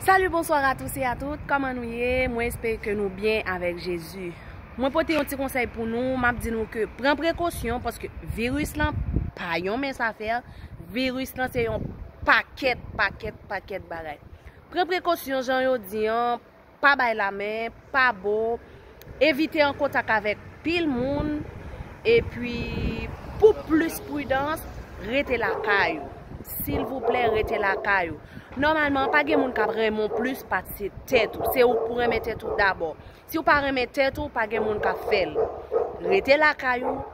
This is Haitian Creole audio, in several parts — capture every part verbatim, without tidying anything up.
Salut, bonsoir à tous et à toutes. Kòman nou ye? Mwen espere ke nou byen avèk Jezi. Mwen pote yon ti konsèy pou nou. M ap di nou ke pran prekosyon paske viris lan pa yon mens afè. Viris lan se yon pakèt, pakèt, pakèt bagay. Pran prekosyon jan yo di an, pa bay lamen, pa bo, evite an kontak avèk pil moun, epi pou plis pridans, rete lakay ou. Silvouplè, rete lakay ou. Nòmalman, pa gen moun k ap renmen w plis pase tèt ou. Se ou k pou renmen tèt ou dabò. Si w pa renmen tèt ou, pa gen moun k ap fè l. Rete lakay ou,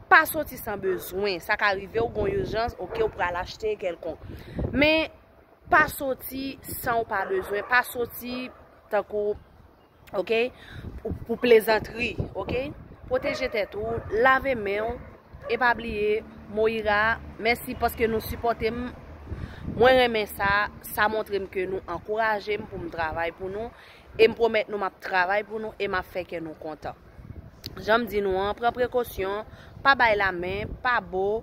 pa soti san bezwen. Sa ka rive w gon ijans, oke, ou pral achte kèlkonk. Men, pa soti san w pa bezwen. Pa soti tankou, oke, pou, pou plezantri, oke? Pwoteje tèt ou, lave men w, e pa bliye, Moira, mèsi paske nou sipòte m. Mwen renmen sa, sa montre m ke nou ankouraje m pou m travay pou nou, e m pwomèt nou m ap travay pou nou, e m ap fè kè nou kontan. Jan m di nou an, pran prekosyon, pa bay lamen, pa bo,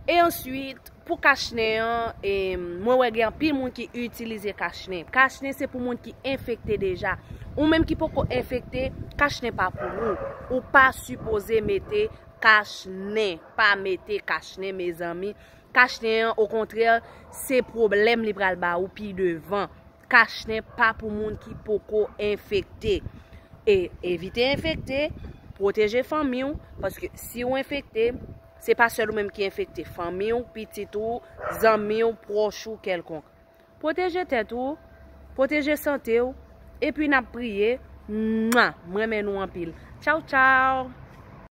e answit, pou kachnen an, e, mwen wè gen anpil moun ki itilize kachnen. Kachnen se pou moun ki enfekte deja. Ou menm ki poko enfekte, kachnen pa pou ou. Ou pa sipoze mete kachnen. Pa mete kachnen, mezanmi. Kachnen an, okontrè, se pwoblèm li pral ba ou pi devan. Kachnen pa pou moun ki poko enfekte. E evite enfekte, pwoteje fanmi w, paske si w enfekte, se pa sèl ou menm ki enfekte, fanmi w, pitit ou, zanmi w, pwòch ou kèlkonk. Pwoteje tèt ou, pwoteje sante w, epi n ap priye. Mwa! M renmen nou anpil. Tchaw, tchaw!